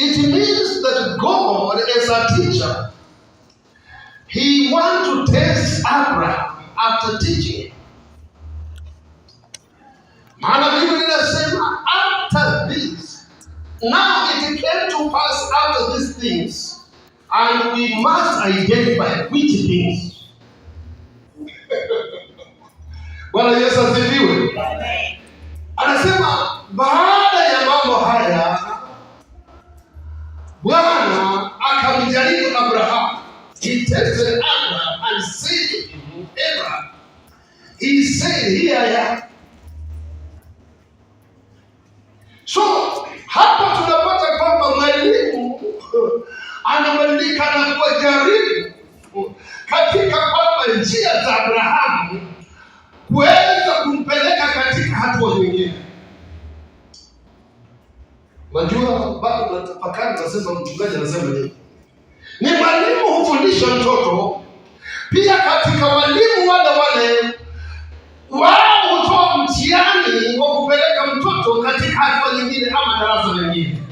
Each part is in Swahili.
It means that God as a teacher, he want to test Abraham after teaching him. Maana Biblia inasema after this, now it came to pass after these things, and we must identify which things. Bwana Yesu asifiwe. Anasema baada ya mambo haya Bwana akamjaribu Abraham. He tested Abraham and said to him, "Abraham," he said, "Here I am." So hapa tunapata kwamba mwalimu anabadilika na kuwajaribu katika kwamba njia za Abrahamu kuweza kumpeleka katika hatua nyingine. Najua bado natafakari, nasema mchungaji anasema nini? Ni mwalimu hufundisha mtoto, pia katika walimu wale wale wao hutoa mtihani wa kupeleka mtoto katika hatua nyingine ama darasa lingine.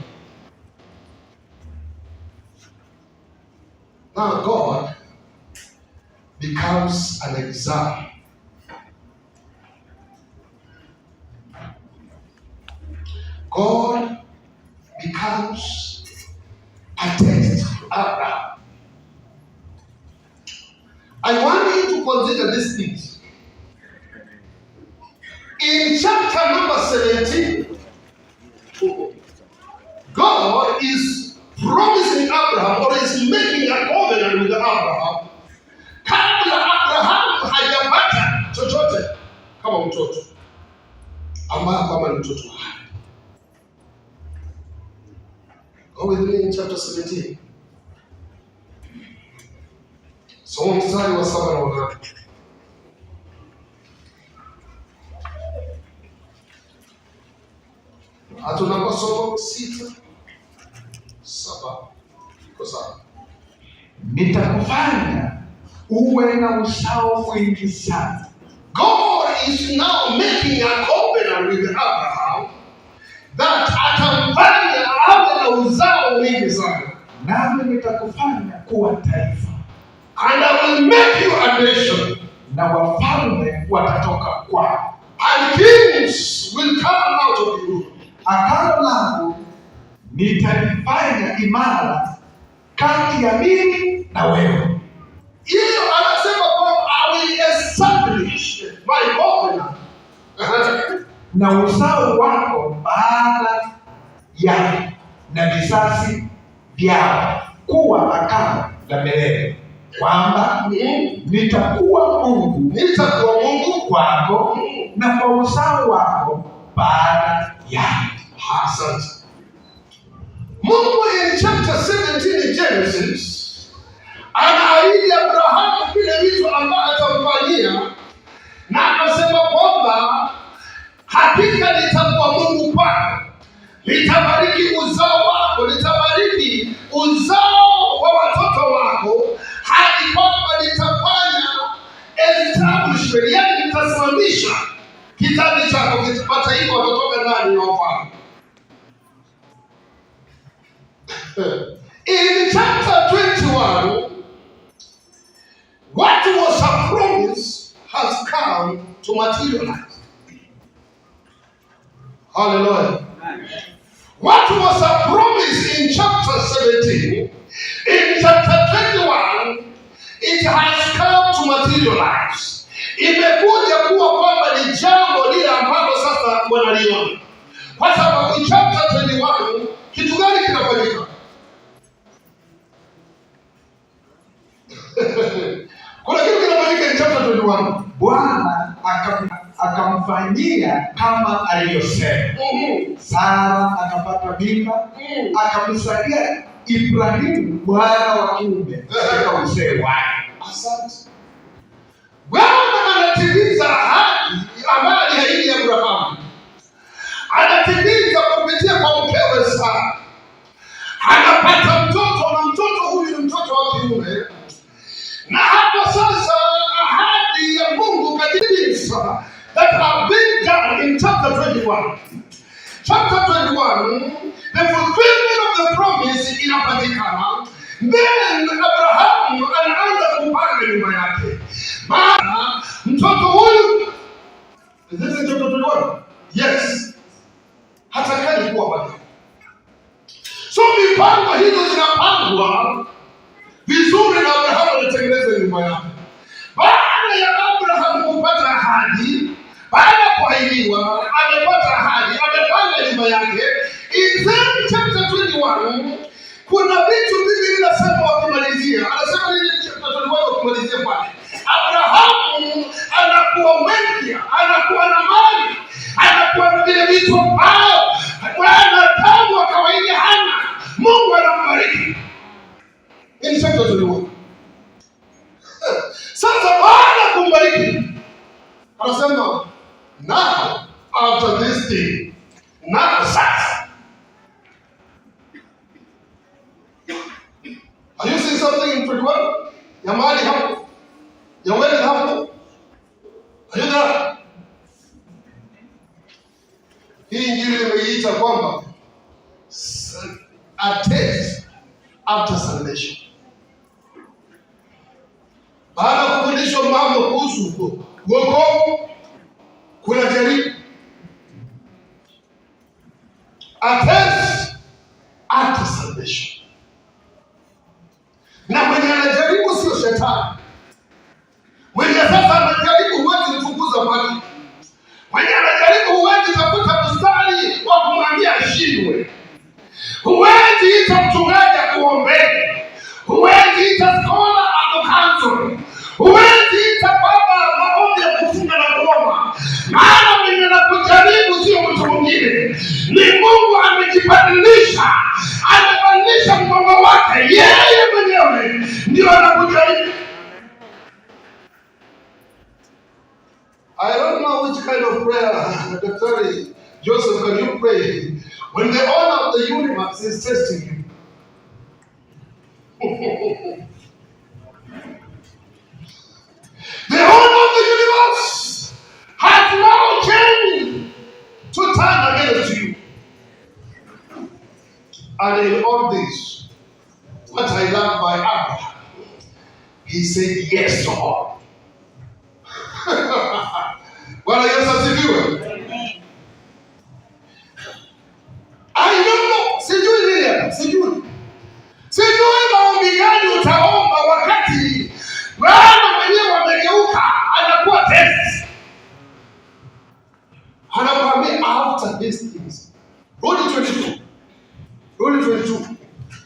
Now God becomes an exam. God becomes a test to Abraham. I want you to consider these things. In chapter number 17, God is promising Abraham or is making a covenant with Abraham kabla Abraham hajapata chochote kama mtoto ambaye kama ni mtoto wa ahadi. Go with me in chapter 17. Soma mstari wa 7 na 8. Hatunaposoma 6, 7 iko sawa. Nitakufanya uwe na uzao mwingi sana. God is now making a covenant with Abraham that atamfanya awe na uzao mwingi sana. Nami nitakufanya kuwa taifa, And I will make you a nation, na wafalme watatoka kwako. And kings will come out of you. Agano langu nitalifanya imara kati ya mimi na wewe, Hiyo anasema kwamba I will establish my covenant na uzao wako baada yako na vizazi vyao kuwa agano la milele, kwamba nitakuwa Mungu Nitakuwa Mungu kwako na kwa uzao wako baada yako. Asante. Mungu in chapter 17 in Genesis anaahidi Abrahamu vile vitu ambavyo atamfanyia, na akasema kwamba hakika nitakuwa Mungu kwako, nitabariki uzao wako, nitabariki uzao wa watoto wako, hadi kwamba nitafanya establishment, yani nitasimamisha kizazi chako, mataifa watatoka ndani ya wafalme. In chapter 21, what was a promise has come to materialize. Hallelujah. What was a promise in chapter 17, in chapter 21, it has come to materialize. Imekuja kuwa kwamba ni jambo lile ambalo sasa wanaliona. Kwa sababu in chapter 21, kitu gani kinafanyika? Kuna kitu kinafanyika in chapter 21. Bwana akamfanyia kama alivyosema. Sara akapata mimba, akamzalia Ibrahimu mwana wa kiume katika uzee wake. Asante. Bwana anatimiza ahadi ambayo aliahidi Abrahamu, anatimiza kupitia kwa mkewe Sara. Anapata mtoto na mtoto huyu ni mtoto wa kiume, na hapo sasa ahadi ya Mungu katika that have been done in chapter 21. Chapter 21, the fulfillment of the promise inapatikana, then Abrahamu anaanza kupanga nyumba yake, maana mtoto huyu, is this in chapter 21? Yes, hatakaji kuwa baba. So mipango hizo zinapangwa vizuri na Abrahamu anatengeneza nyumba yake. Baada ya Abraham kupata ahadi, baada ya kuahidiwa, amepata ahadi, amepanga nyumba yake. In same chapter 21 kuna vitu Biblia inasema wakimalizia, anasema nini chapter 21 wakimalizia pale? Abrahamu anakuwa wealthy, anakuwa na mali, anakuwa na vile vitu ambao mwanadamu wa kawaida hana. Mungu anambariki. In chapter 21. Sasa baada ya kumbariki anasema, now after this thing, now sasa. Are you seeing something in 21? Ya mali hapo, ya wealth hapo. Are you there? Hii injili imeiita kwamba a test after salvation. Baada ya kufundishwa mambo kuhusu wokovu, kuna jaribu. A test after salvation. Na mwenye anajaribu sio shetani. Mwenye sasa anajaribu huwezi mfukuza kwake. Mwenye anajaribu huwezi tafuta mstari wa kumwambia ashindwe. Huwezi ita mchungaji akuombee. Huwezi ita scholar akucounsel. Huwezi ita baba maombi ya kufunga na kuomba. Maana mwenye anakujaribu sio mtu mwingine, ni Mungu amejibadilisha, amebadilisha mgongo wake, yeye mwenyewe ndio anakujaribu. I don't know which kind of prayer, Dr. Joseph, can you pray when the owner of the universe is testing you? The owner of the universe has now changed to turn against you. And in all this, what I love by Abraham, he said yes to all. Bwana Yesu asifiwe. I don't know, sijui nini hapa, sijui. Sijui maombi gani utaomba wakati Bwana mwenyewe amegeuka, anakuwa test. Anakuambia after these things. Rudi 22. Rudi 22.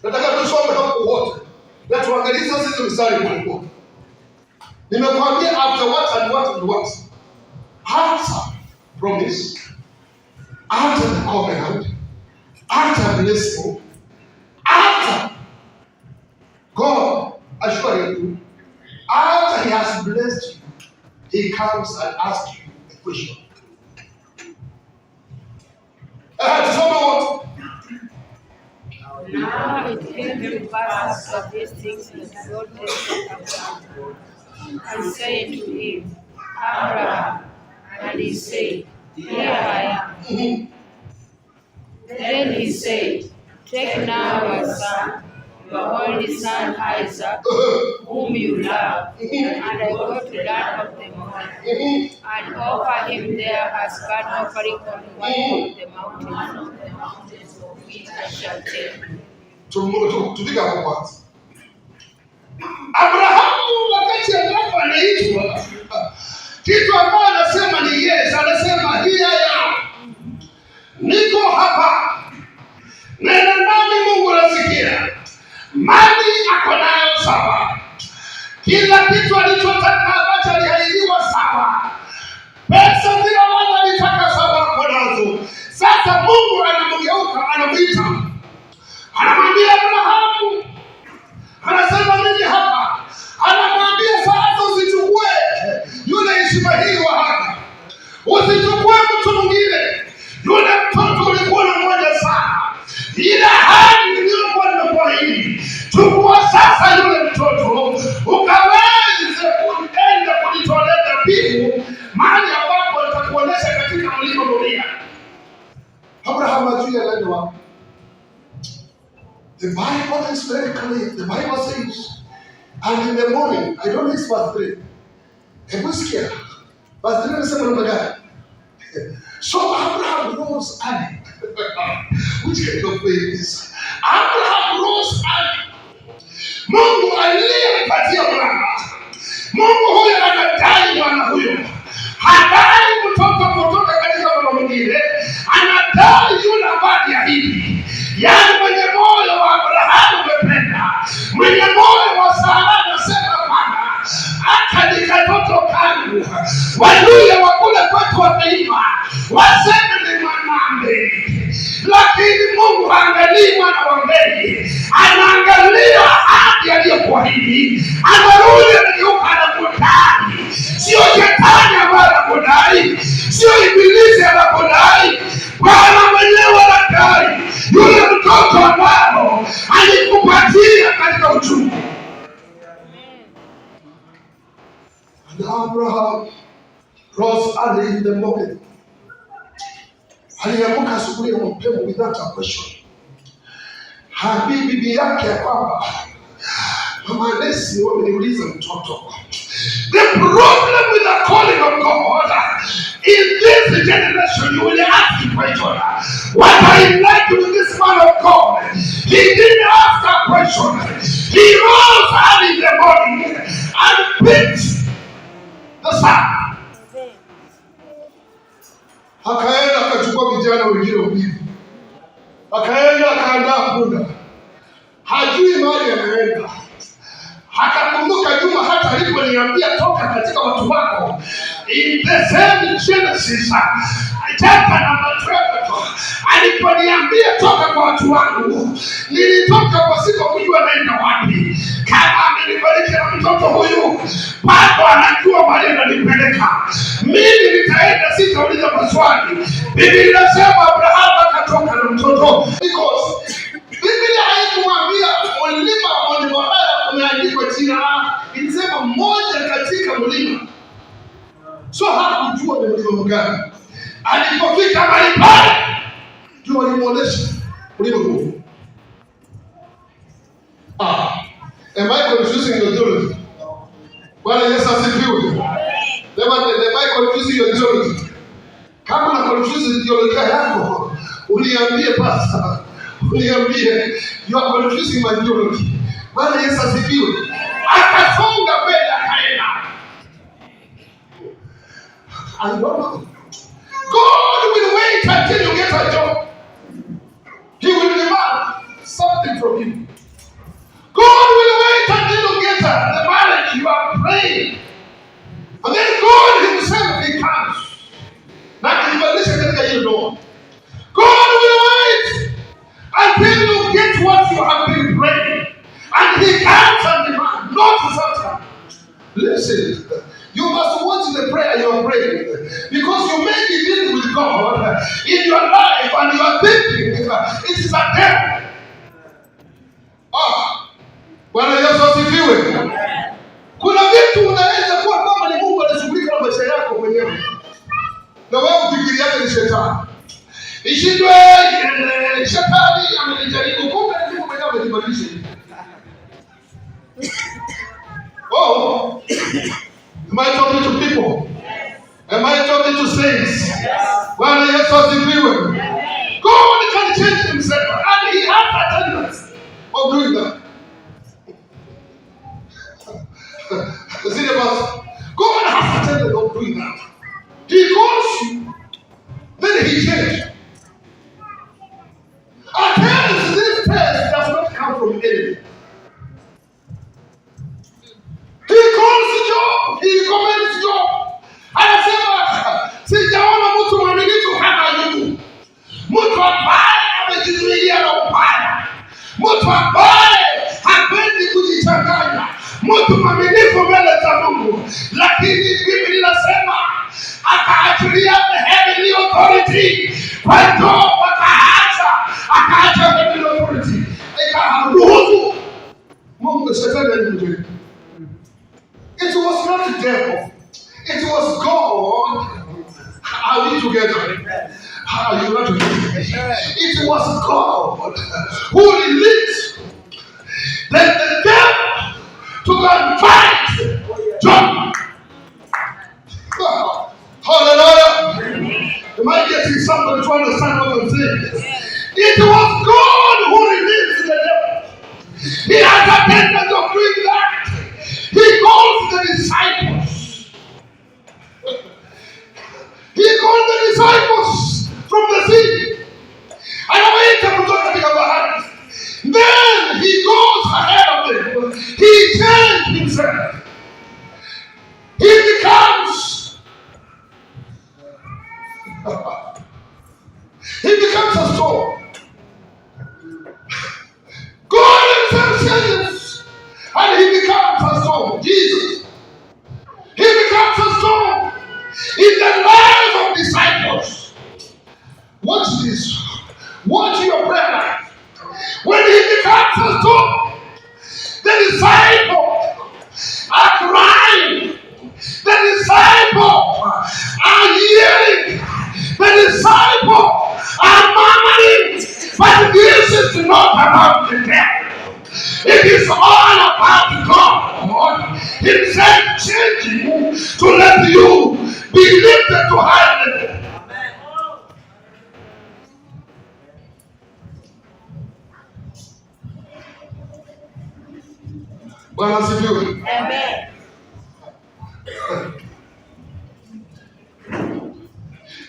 Nataka tusome hapo wote. Na tuangalie sasa hizo mstari kwa. Nimekuambia after what and what and what. After promise, after the covenant, after blessing, after God assuring you, after he has blessed you, he comes and asks you a question. Tusome wote. Now it came to pass after these things that God tested Abraham and said to him, Abraham, and he said, Here I am. Then he said, Take now your son, your only son Isaac, whom you love, and go to land of the Moriah, and offer him there as burnt offering on one of the mountains of which I shall tell you. Tufike hapo kwanza. Abrahamu wakati ambapo anaitwa, kitu ambacho anasema ni yes, anasema here I am, niko hapa, nena nami, Mungu nasikia. Mali ako nayo sawa, kila kitu alichotaka ambacho aliahidiwa sawa, pesa zile ambazo alitaka sawa, ako nazo. Sasa Mungu anamgeuka, anamwita, anamwambia Abrahamu, anasema mimi hapa. Anamwambia sasa, usichukue yule Ishmaeli wa hapa, usichukue mtu mwingine, yule mtoto ulikuwa na mmoja sana, ile hali niliyokuwa nimekuahidi, chukua sasa yule mtoto ukaweze kuenda kujitolea dhabihu mahali ambapo nitakuonyesha katika mlima Moria. Abrahamu ajui anaenda wapi. The Bible is very clear. The Bible says, and in the morning, I don't know, it's verse 3. Hebu sikia. Verse 3 inasema namna gani? So Abraham rose early. Which kind of way is this? Abraham rose early. Mungu aliyempatia mwana, Mungu huyo anadai mwana huyo, hadai mtoto kutoka katika mama mwingine, anadai yule ambaye aliahidi, yaani mwenye moyo wa Abrahamu umependa, mwenye moyo wa Sara anasema kwamba aka ni katoto kangu. Waluya wa kule kwetu wameimba waseme ni mwanambe, lakini Mungu haangalii mwana wa mbele, anaangalia ahadi aliyokuahidi. Anarudi, anageuka, anakudai. Sio shetani ambaye anakudai, sio ibilisi anakudai, Bwana mwenyewe anadai yule mtoto ambao alikupatia katika uchungu. And Abraham rose early in the morning. Aliamka asubuhi ya mapema without a question. Haambii bibi yake ya kwamba mama nesi wameniuliza mtoto. The problem with the calling of God in this generation, you will ask the question. What I like with this man of God, he didn't ask a question. He rose early in the morning and picked the son. Akaenda akachukua vijana wengine wawili, akaenda akaandaa punda, hajui mahali anaenda. Akakumbuka nyuma hata aliponiambia toka katika watu wako, in the same Genesis chapter number 12, aliponiambia toka kwa watu wangu, nilitoka pasipo kujua naenda wapi. Kama amenibariki na mtoto huyu, bado anajua mahali ananipeleka. Mimi nitaenda, sitauliza maswali. Biblia inasema Abrahamu akatoka na mtoto, because Biblia haikumwambia mlima wa Moriah umeandikwa jina, ilisema mmoja katika mlima. So hakujua ni mlima mgani. Alipofika mahali pale, ndio walimuonesha mlima huo. Ah, am I confusing your theology? Bwana Yesu asifiwe. Am I confusing your theology? Kama na confuse theolojia yako, uniambie, pastor. Uniambie, you are confusing my theology. Bwana Yesu asifiwe. Akasonga mbele akaenda. I don't know. God will wait until you get a job. He will demand something from you. God will wait until you get the marriage you are praying. And then God himself, he comes. Na akijibadilisha katika hiyo ndoa. God will wait until you get what you have been praying. And he comes and demands, not Satan. Listen, you must watch the prayer you are praying, because you may be dealing with God in your life and you are thinking it is a devil. Ah, Bwana Yesu asifiwe. Kuna vitu unaweza kuwa kwamba ni Mungu anashughulika na maisha yako mwenyewe, na wewe ufikiri yake ni shetani. Ishindwe shetani amenijaribu, kumbe ni Mungu mwenyewe amejibadilisha hivi. Oh, am I talking to people? Am I talking to saints? Bwana Yesu asifiwe. God can change himself and he has a tendency of doing that. See the verse? God has a tendency of doing that. He calls you, then he changes. At times, this test does not come from enemy. He calls Job, he commends Job. Anasema sijaona mtu mwaminifu kama Ayubu, mtu ambaye amejizuilia na ubaya, mtu ambaye hapendi kujichanganya, mtu mwaminifu mbele za Mungu. Lakini Biblia inasema akaachilia the heavenly authority kwa Job, akaacha heavenly authority, ikaruhusu Mungu shetani alimjaribu. It was not the devil. It was God. Are we together? Are you not together? It was God who released Than the devil to go and fight John. Hallelujah. Am I getting somebody to understand what I'm saying? It was God who released the devil. He has a tendency of doing that. He calls the disciples. He called the disciples from the sea. Anawaita kutoka katika bahari. Then he goes ahead of them. He changed himself. He becomes a storm. God himself changes and he becomes a storm. Jesus. He becomes a storm in the life of disciples. Watch this. Watch your prayer life. When he becomes a storm, the disciples are crying. The disciples are yelling. The disciples are murmuring. But this is not about the devil. It is all about God Himself changing to let you be lifted to higher level. Bwana asifiwe. Amen.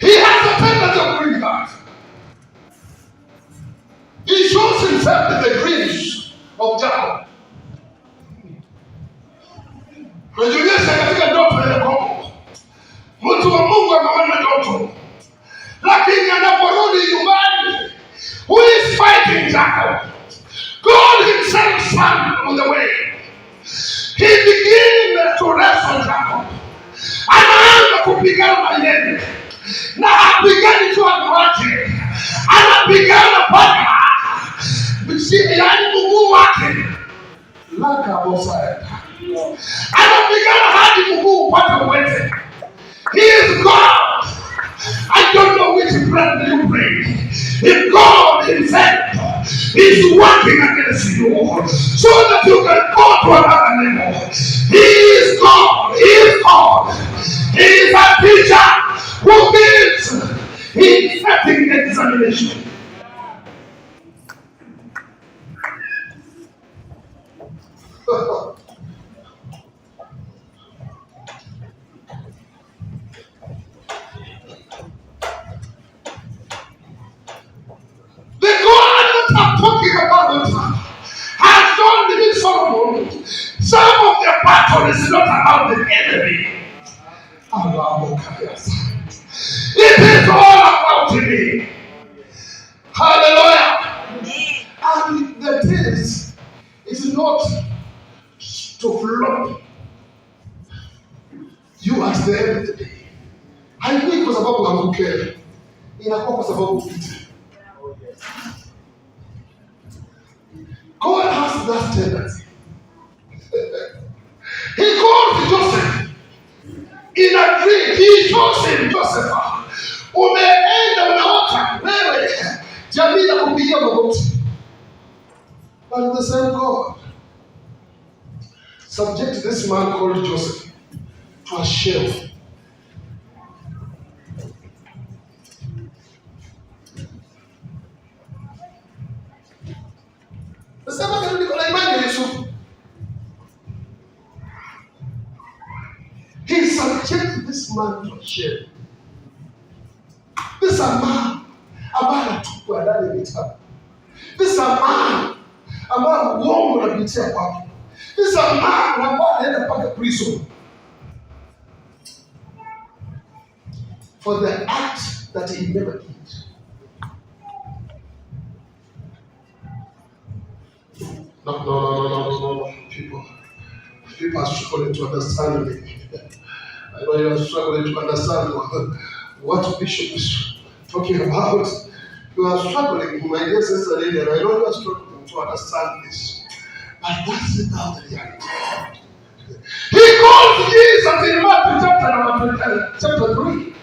He has a tendency of doing that. He shows himself in the dreams of Jacob. Anajionyesha katika ndoto ya Yakobo. Mtu wa Mungu ameona ndoto, lakini anaporudi nyumbani, who is fighting Jacob? God himself stand on the way. He begins to wrestle Jacob. Anaanza kupigana na yeye, na hapigani tu amwache, anapigana mpaka yaani mguu wake lakabosaeta, anapigana hadi mguu upate uwete. He is God. I don't know which prayer you pray. If God Himself is working against you so that you can go to another level, He is God. He is God. He is a teacher who gives in setting examination. The God that I'm talking about has shown me Solomon some of the battle is not about the enemy. It is all about me. Hallelujah. And the test is not to flop you at the end of the day. Haikui kwa sababu hakukera, inakuwa kwa sababu upite. God has that tendency. He called Joseph in a dream. He shows him Joseph, umeenda umeota wewe, jamii ya kupigia magoti. But the same God subject this man called Joseph to a shame. Nasema kama niko na imani ya Yusufu. He subject this man to a shame. This a man ambaye anatupwa ndani ya vitabu. This a man ambaye uongo unapitia kwake. This a man ambaye anaenda mpaka prison for the act that he never did. No, no, no, no, no, no, no. People are struggling to understand me. I know you are struggling to understand what Bishop is talking about. You are struggling, my dear sister Lilian. I know you are struggling to understand this. But that's now the reality. He calls Jesus in Matthew chapter number 20, chapter 3.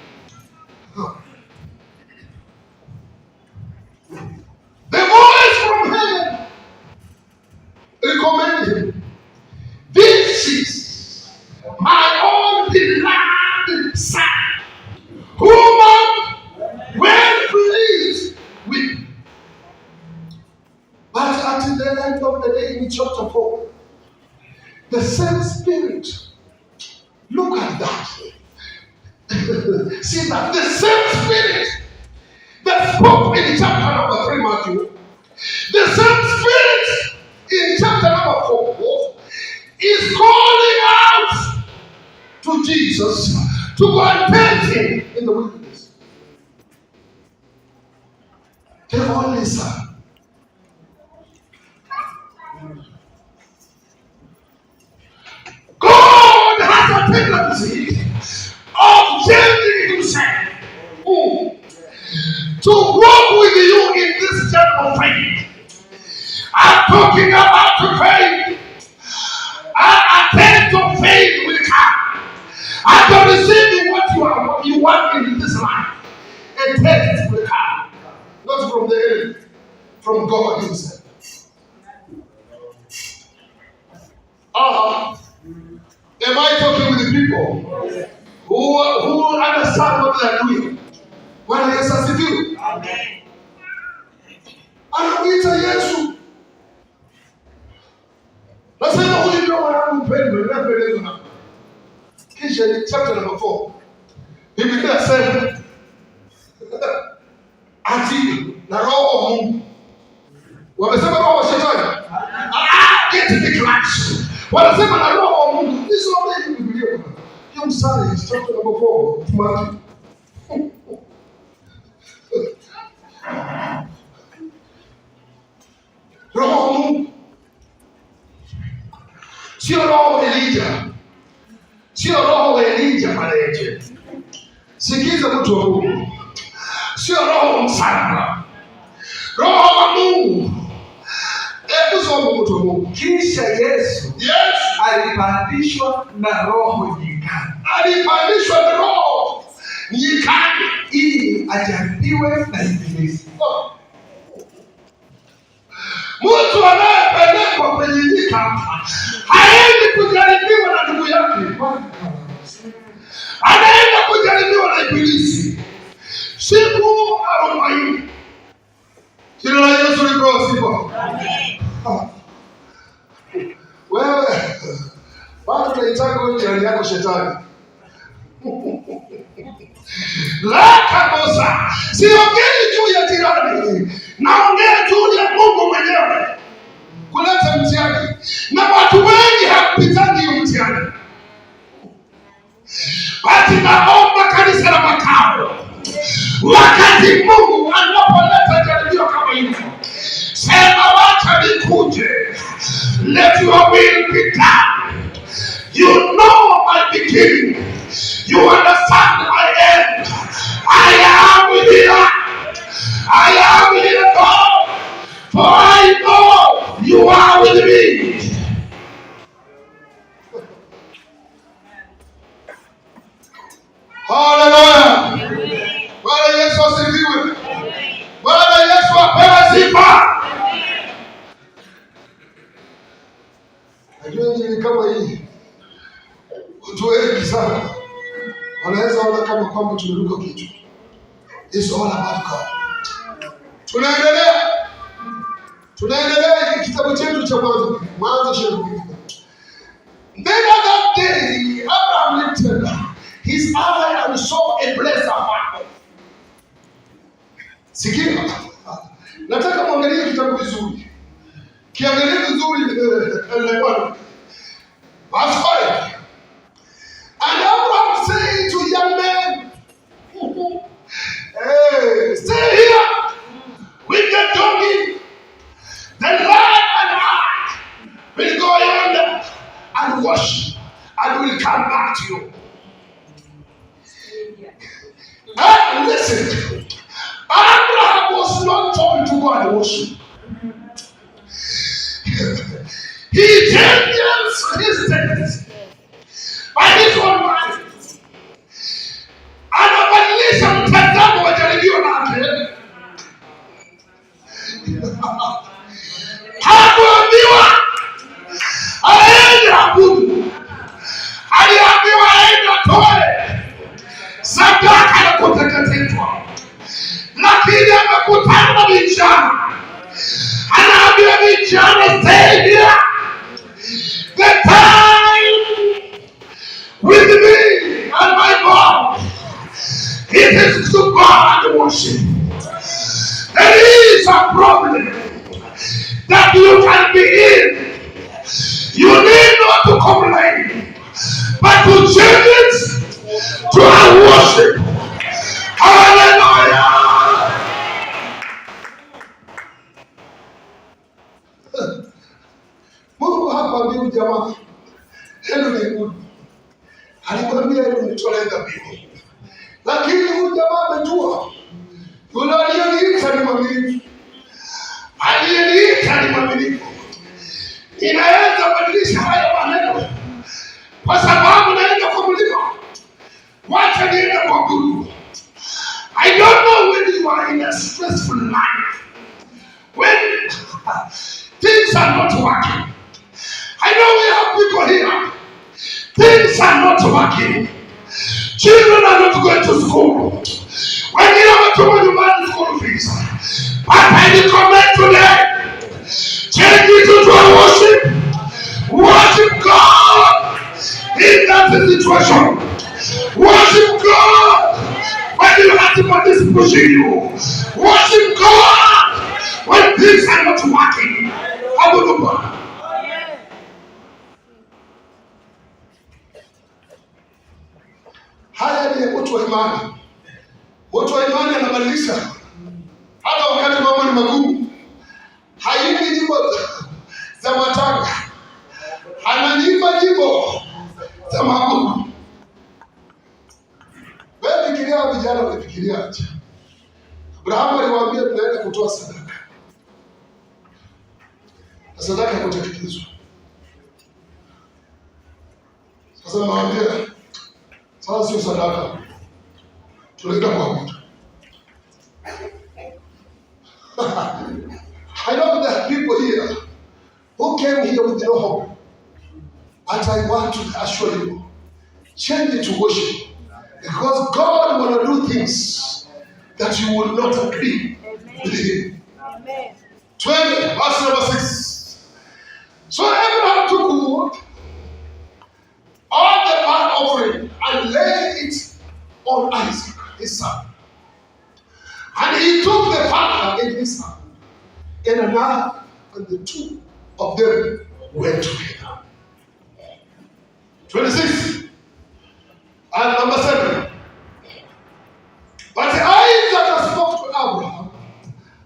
The voice from heaven recommended the end of the day in chapter 4, the same spirit, look at that. See that the same spirit that spoke in chapter number 3, Matthew, the same spirit in chapter number 4 is calling out to Jesus to go and test him in the wilderness. The only son. God has a tendency of changing himself to walk with you in this journey of faith. I'm talking about faith. A test of faith will come. After receiving what you want in this life, a test will come. Not from the enemy, from God himself. Uh-huh. Am I talking with the people who understand what they are doing? Bwana Yesu asifiwe. Amen. Anamuita Yesu. Nasema huyu ndio mwanangu mpendwa, ninapendezwa naye. Kisha chapter number 4. Biblia inasema ati na roho wa Mungu. Wamesema roho wa shetani? Ah, get the clash. Wanasema na roho wa Mungu. Nisome hii Biblia bwana. Hiyo mstari chapter number 4 Matthew. Roho wa Mungu sio roho wa Elijah, sio roho wa Elijah Maleje. Sikiza mtu wa Mungu, sio roho wa msalaba, roho wa Mungu. Hebu soma mtu wa Mungu. Kisha Yesu Yesu alipandishwa na Roho nyikani alipandishwa na roho nyikani ili ajaribiwe na Ibilisi. Mtu anayepelekwa kwenye nyika haendi kujaribiwa na ndugu yake, anaenda kujaribiwa na Ibilisi siku 40. Jina la Yesu lipewe sifa. Wewe watu tunaitaka wewe jirani yako shetani. La kabisa, siongei juu ya jirani, naongea juu ya Mungu mwenyewe kuleta mtihani, na watu wengi hawapitangi hiyo mtihani. Basi naomba kanisa la makao, wakati Mungu anapoleta jaribio kama hili, sema wacha nikuje, let your will be done. You know my beginning, you understand my end. I am here, I am here, God, for I know you are with me. Haleluya! Bwana Yesu asifiwe. Bwana Yesu apewe sifa. Najua injili kama hii, watu wengi sana wanaweza ona kama kwamba tumeruka kichwa. It's all about God. Tunaendelea, tunaendelea hiki kitabu chetu cha Mwanzo, Mwanzo 22. Then on that day, Abraham lifted his eye and saw a place afar off. Sikia, nataka muangalie kitabu vizuri, kiangalie vizuri. Verse 5. And Abraham said to young men, "Hey, stay here with the donkey. The lad and I will go yonder and worship and will come back to you." And listen, Abraham was not told to go and worship. He changes his status by his own mind. Anabadilisha mtazamo wa jaribio lake. Hakuambiwa aende abudu, aliambiwa aende atoe sadaka ya kuteketezwa, lakini amekutana na vijana, anaambiwa Naambia vijana, stay here. The time with me and my God, it is to go and worship. There is a problem that you can be in. You need not to complain, but to change it to a worship. Hallelujah. Mungu hakwambia huyu jamaa helu ni, alikwambia helu nitolee dhabihu, lakini huyu jamaa amejua yule aliyeniita ni mwaminifu, aliyeniita ni mwaminifu. Ninaweza badilisha haya maneno kwa sababu naenda kwa mlima, wacha niende kwa Mungu. I don't know when you are in a stressful life, when things are not working. I know we have people here. Things are not working. Children are not going to school. Wengine wametuma nyumbani school fees. But I recommend today, change it to a worship. Worship God in that situation. Worship God when your husband is pushing you. Worship God when things are not working. Abudu Bwana. Haya ni mtu wa imani. Mtu wa imani anabadilisha hata wakati mambo ni magumu. Haimbi nyimbo za matanga, anaimba nyimbo za magumu. Wewe fikiria, vijana walifikiria aje? Abrahamu aliwaambia tunaenda kutoa sadaka, na sadaka haikutekelezwa. Sasa nawaambia sasa, sio sadaka, tunaenda kuabudu. I know there are people here who came here with no hope, but I want to assure you, change it to worship, because God will do things that you will not agree with Him. Amen. 20, verse number 6. So Abraham took wood, all the burnt offering, and laid it on Isaac, his son. And he took the fire in his hand, and a knife, and the two of them went together. 26 and number 7. But Isaac spoke to Abraham.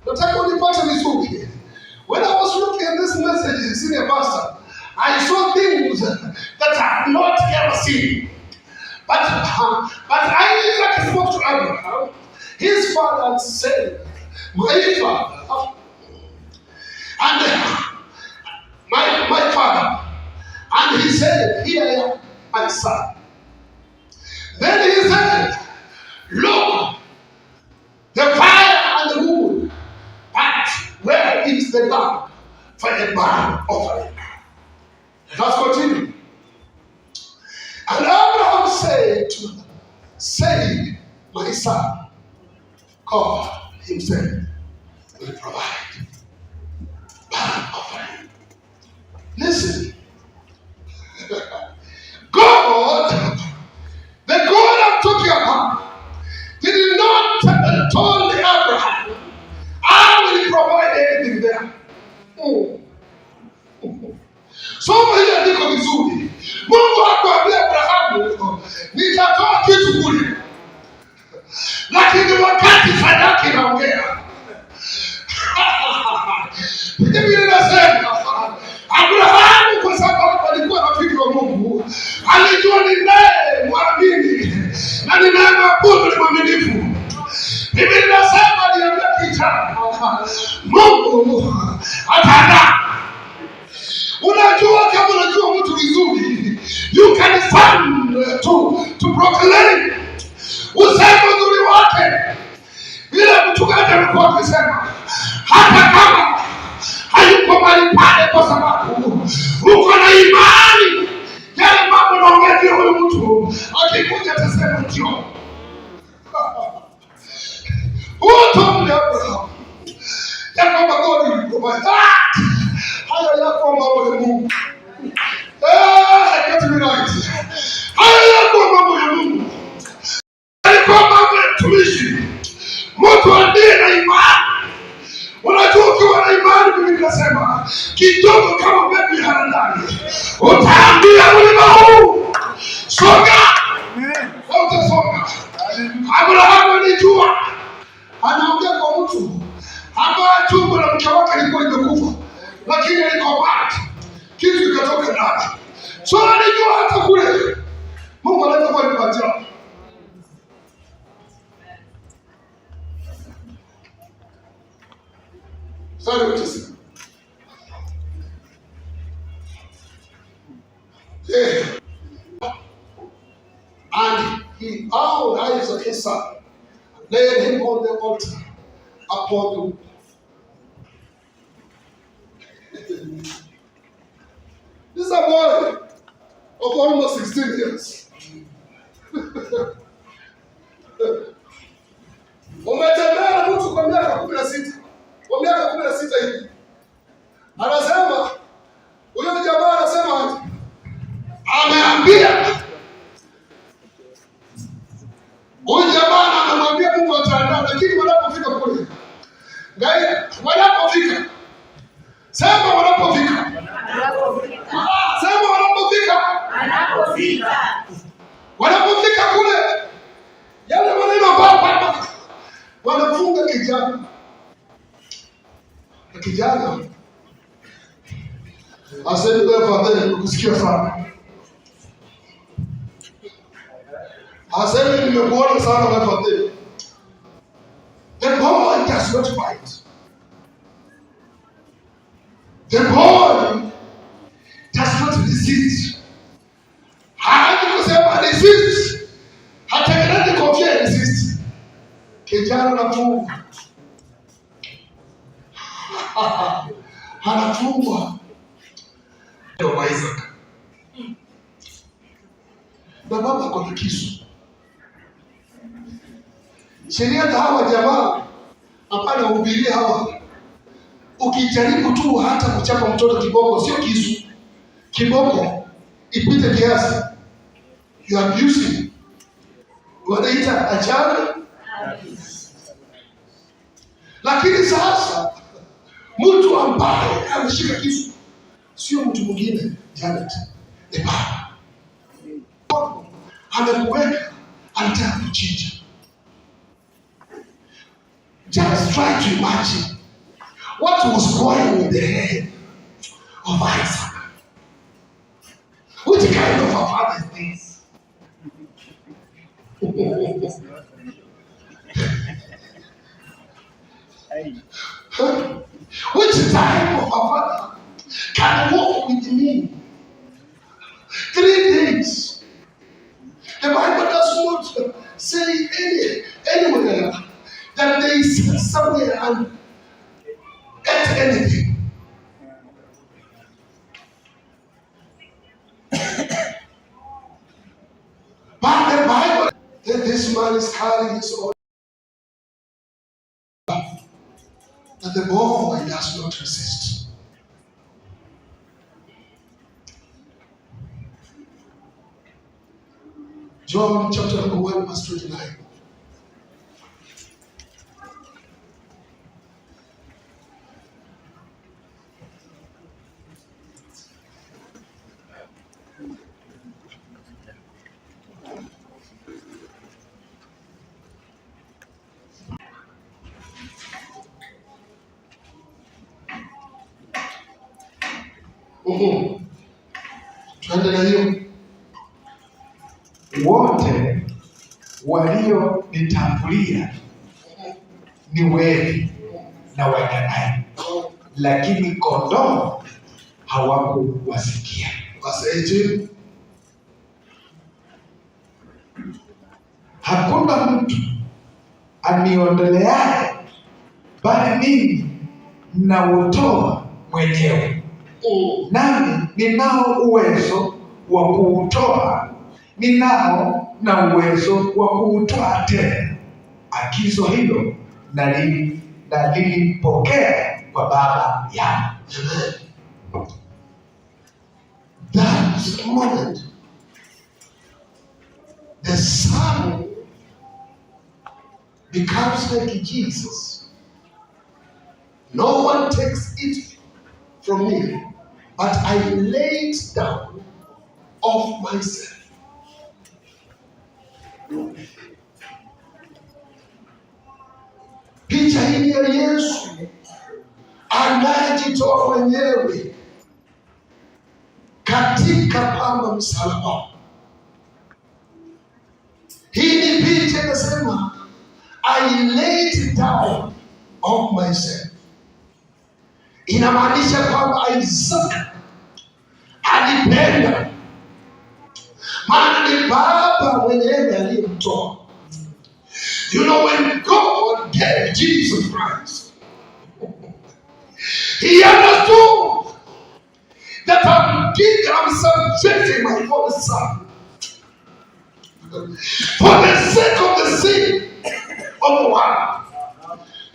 Nataka unipate vizuri. When I was looking at this message, senior pastor, I saw things that I have not ever seen. But Isaac spoke to Abraham, his father, and said, My father, and my father. And he said, Here I am, my son. Then he said, Look, the fire and the wood, but where is the lamb for a burnt offering? Let us continue. And Abraham said to say, My son, God himself will provide burnt offering. Listen, God, the God I'm talking about, did not told Abraham, I will provide anything there. Mm. Somo hili andiko vizuri. Mungu hakuambia Abrahamu nitatoa kitu kule, lakini wakati sadaka inaongea, Biblia inasema Abrahamu kwa sababu alikuwa rafiki wa Mungu, alijua ninaye mwamini na ninaye mwabudu ni mwaminifu. Biblia inasema aliambia kijana, Mungu ataandaa. Unajua, kama unajua mtu vizuri, you can stand to proclaim, useme uzuri wake, vile mchungaji amekuwa akisema, hata kama hayuko mahali pale, kwa sababu uko na imani yale mambo naongea juu ya huyu mtu, akikuja atasema ndio. Huo told Abraham ya kwamba God will provide that. Get me right. Haya yako mambo ya Mungu, alikuwa mambo ya mtumishi, mtu aliye na imani. Unajua, ukiwa na imani, mimi nasema kidogo kama mbegu ya haradali, utaambia mlima huu songa, na utasonga. Abrahamu alijua anaongea kwa mtu ambaye tumbo la mke wake ilikuwa imekufa, lakini alikomaa kitu ikatoka ndani. So alijua hata kule Mungu anaweza kuwa alipatia. Mstari wa 9. Yeah. And he bound Isaac his son, and laid him on the altar upon the wood. This is a boy of almost 16 years. Umetembea na mtu kwa miaka 16, kwa miaka 16 hivi. Anasema huyo jamaa anasema aje? Ameambia huyu jamaa amemwambia Mungu ataandaa, lakini wanapofika kule, ngai wanapofika, sema wanapofika, Wanapofika. sema wanapofika, Wanapofika. wanapofika kule, yale maneno baba wanafunga kijana na kijana asemi, wewe fadhili, nimekusikia sana. Asemi, nimekuona sana wewe fadhili. The boy does not fight. The boy does not resist. Haanzi kusema resist. Hatengenezi kofia ya resist. Kijana anafungwa. Anafungwa. Wa Isaac. Na baba ako na kisu. Sheria za hawa jamaa hapana hubiria hawa. Ukijaribu tu hata kuchapa mtoto kiboko, sio kisu, kiboko ipite kiasi, you are abusing. Wanaita ajali. Lakini sasa mtu ambaye ameshika kisu sio mtu mwingine, Janet, ni baba. Amekuweka, anataka kuchinja. Just try to imagine what was going in the head of Isaac. Which kind of a father is this? Huh? Which type of a father can walk with me 3 days? The Bible does not say anywhere that they sat somewhere and ate anything. But the Bible that this man is carrying his own, that the boy does not resist. John chapter number 1, verse 29. Tuende na hiyo. Wote walionitangulia ni wevi na wanyang'anyi, lakini kondoo hawakuwasikia. Verse 18. Hakuna mtu aniondoleaye, bali mimi nautoa mwenyewe. Nami ninao uwezo wa kuutoa, ninao na uwezo wa kuutoa tena. Agizo hilo nalilipokea kwa Baba yangu. That moment The Son becomes like Jesus. No one takes it from me, but I lay it down of myself. Picha hii ya Yesu anayejitoa mwenyewe katika pamba msalaba. Hii ni picha inasema, I laid down of myself. Inamaanisha kwamba Isaac alipenda, maana ni Baba mwenyewe aliyemtoa. You know, when God gave Jesus Christ, he understood that I'm giving, I'm subjecting my own son for the sake of the sin of the world.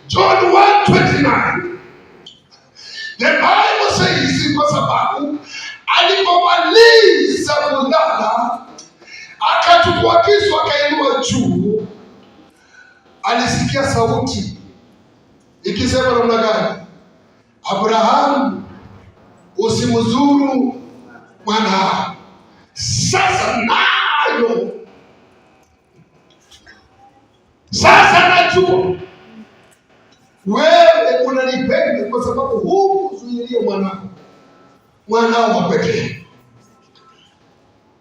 John 1:29. The Bible says kwa sababu alipomaliza kulala akachukua kisu akainua juu, alisikia sauti ikisema namna gani? Abrahamu, usimdhuru mwanao. Sasa nayo sasa najua wewe unanipenda kwa sababu hukuzuilia mwanao, mwanao wa pekee.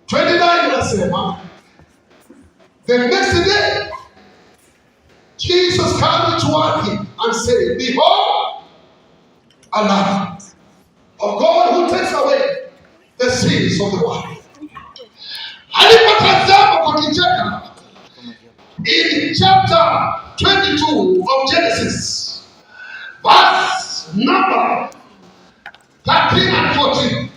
29 nasema, the next day Jesus came toward him and said, "Behold, a Lamb of God who takes away the sins of the world." Alipotazama kwa kichaka, in chapter 22 of Genesis, verse number 13 and 14.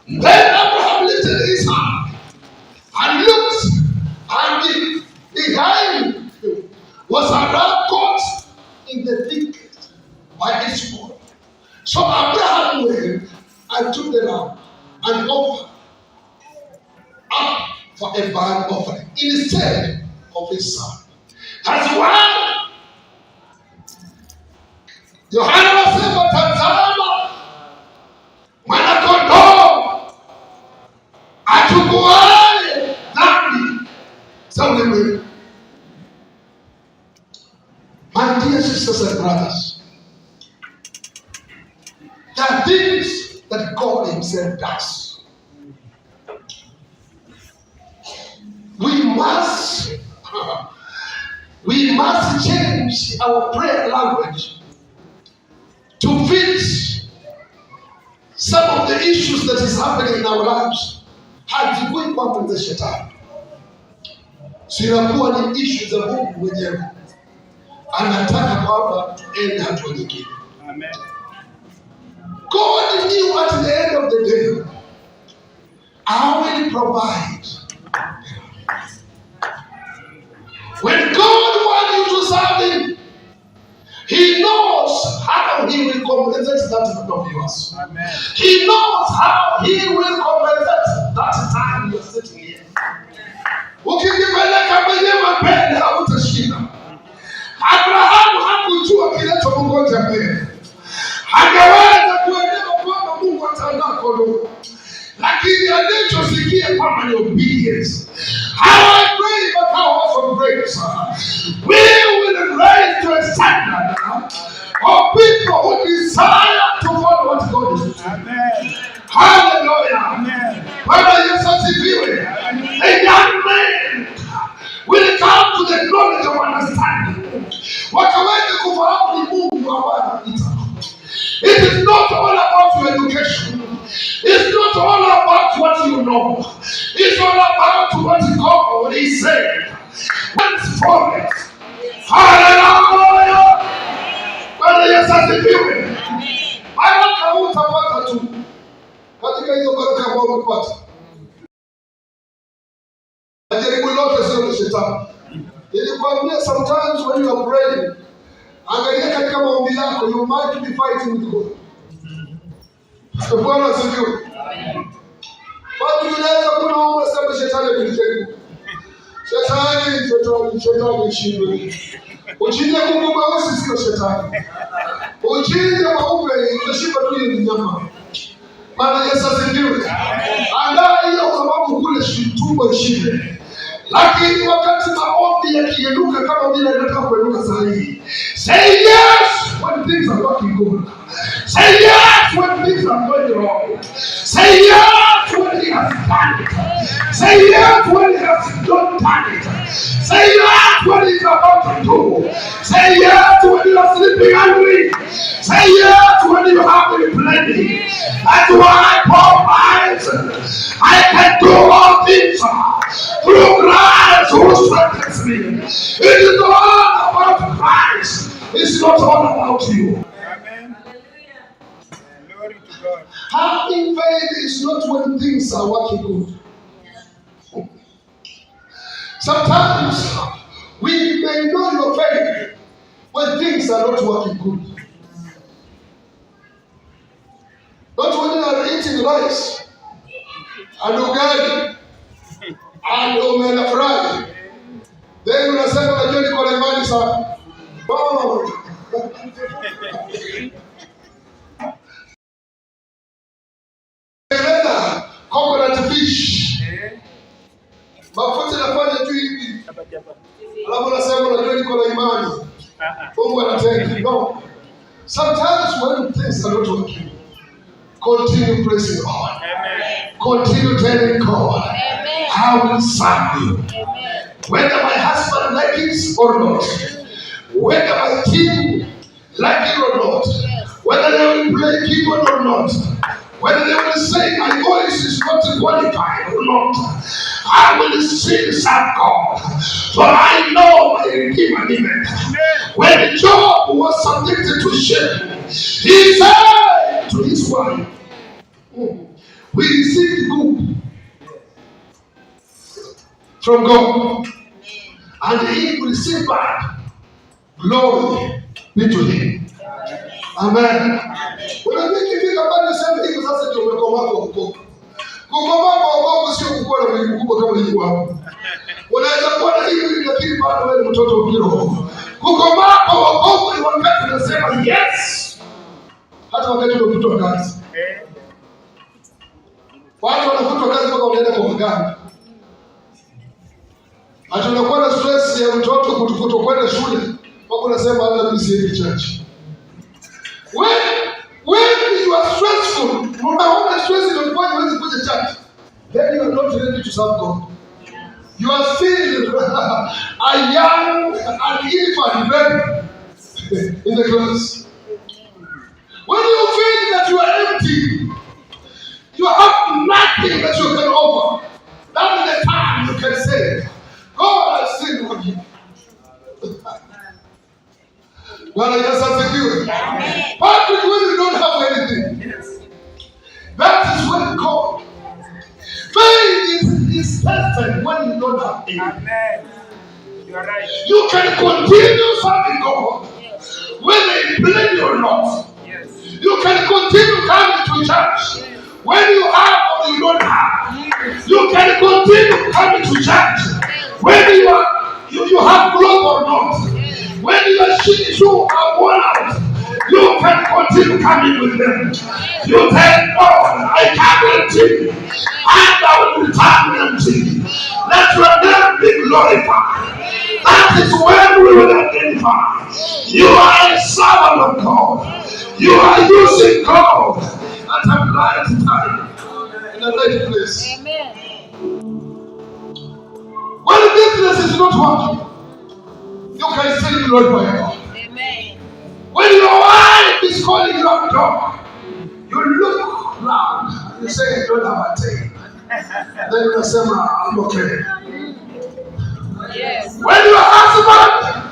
Then Abraham lifted his hand and looked, and behind him was a ram caught in the thicket by its horn. So Abraham went and took the ram and offered up for a burnt offering instead of his son. That's why Yohana anasema, tazama mwana-kondoo achukuaye dhambi za ulimwengu. My dear sisters and brothers, there are things that God Himself does. We must change our prayer language to fit some of the issues that is happening in our lives. Hazikui kwamba za shetani, zinakuwa ni issues za Mungu mwenyewe. Anataka kwamba tuende hatua nyingine. Amen. God knew at the end of the day, I will provide. When God wants you to serve Him, He knows how He will compensate that of yours. Amen. He knows how He will compensate that time you're sitting here. Ukijipeleka mwenyewe mbele hautashinda. Abrahamu hakujua kinachomngoja mbele. Angeweza kuelewa kwamba Mungu ataandaa kondoo, lakini alichosikia kwamba ni obedience. How I pray but how awesome grace. We will rise to a standard of people who desire to follow what God is doing. Amen. Hallelujah. Amen. Bwana Yesu asifiwe. A young man will come to the knowledge of understanding. Wakaweze kufahamu ni Mungu ambaye anaita. It is not all about your education. It's not all about what you know. It's all about what God is saying. That's for it. Hallelujah. Bwana Yesu asifiwe. Baraka hutapata tu katika hizo baraka ambazo umepata. Jaribu lote sio la shetani. Nilikwambia sometimes when you are praying, angalia katika maombi yako, you might be fighting with God. Bwana asifiwe. Watu tunaweza kuna unasema shetani amenijaribu. Shetani, shetani, shetani shindwe. Uchinje kuku mweusi sio shetani. Uchinje mweupe utashiba tu hiyo nyama. Bwana Yesu asifiwe. Andaa hiyo kwa sababu kule tumbo ishibe. Lakini wakati maombi yakiinuka kama vile yanataka kuinuka saa hii, say yes when things are working good. Say yes when things are going wrong. Say yes when he has done it. Say yes when he has not done it. Say yes when he's about to do. Say yes when you are sleeping hungry. Say yes when you have it plenty. That's why Paul writes, "I can do all things through Christ who strengthens me." It is all about Christ. It's not all about you. Amen. Glory to God. Having faith is not when things are working good. Sometimes we may know your faith when things are not working good. Not when you are eating rice and ugali and omena fry. Then unasema najua niko na imani sana. No. Tengeneza coconut fish. Mafuta nafanya tu hivi. Alafu unasema unajua niko na imani. Mungu anatenda. No. Sometimes when things are not working, continue pressing on. Amen. Continue telling God, Amen. "I will serve you." Amen. Whether my husband like it or not, whether my team like it or not, whether they will play keyboard or not, whether they will say my voice is not qualified or not, I will still serve God. For I know my Redeemer liveth. When Job was subjected to shame, he said to his wife, "We received good from God, and he will receive bad. Glory be to him." Amen. Unajua ikifika pale sema hivyo sasa ndio umekomaa kwa wokovu. Kukomaa kwa wokovu sio kukuwa na mwili mkubwa kama ilivyo hapo. Unaweza kuwa na hivi lakini bado wewe ni mtoto wa kiroho. Kukomaa kwa wokovu ni wakati unasema yes. Hata wakati unafutwa kazi. Watu wanafutwa kazi mpaka wanaenda kwa waganga. Hata unakuwa na stress ya mtoto kutokwenda shule, mpaka unasema hata mimi siendi church. When you are stressful, unaona stress inakufanya huwezi kuja church, then you are not ready to serve God. You are still a young and infant baby in the class. When you feel that you are empty, you have nothing that you can offer, that is the time you can say, "God, I still love you." Bwana Yesu asifiwe. Patrick, when you don't have anything, that is when God. Faith is tested when you don't have anything. Amen. You are right. You can continue serving God whether you blame you or not. You can continue coming to church when you have or you don't have. You can continue coming to church when you have clothes or not. When your shoes are worn out, you can continue coming with them. You tell God, "I come empty and I will return empty. Let your name be glorified." That is when we will identify you are a servant of God. You are using God at a right time, in the right place. Amen. When business is not working, you can still glorify God. Amen. When your wife is calling you a dog, you look round and you say, "I don't have a tail." Then you say, "I'm okay." When your husband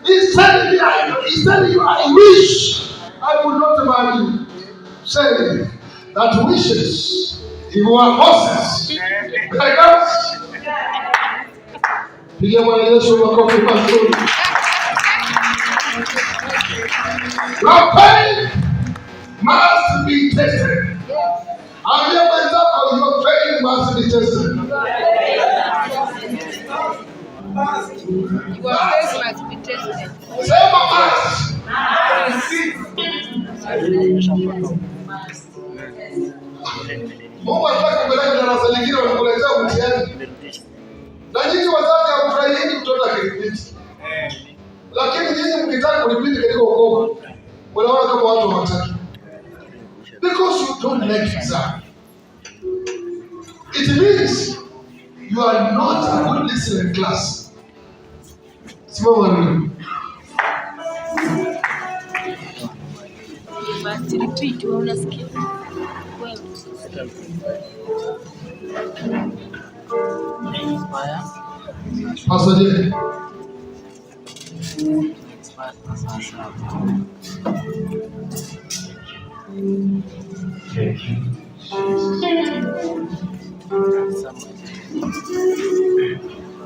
is telling you, he's telling you, "I wish I would not marry you." Say that wishes, if you are horses, like us. Pigia Bwana Yesu makofi mazuri. Your faith must be tested. must be tested. Your faith must be tested. Sema must. Mungu anataka kupeleka darasa lingine, wanakuletea mtihani. Na nyinyi wazazi hamfurahii mtoto akirepeat. Lakini nyinyi mkitaka kurepeat katika wokovu, unaona kama watu hawataki. Because you don't like exam. It means you are not a good listener in class. Simama nini? You must repeat. Wewe unasikia? Wewe. Pastor J.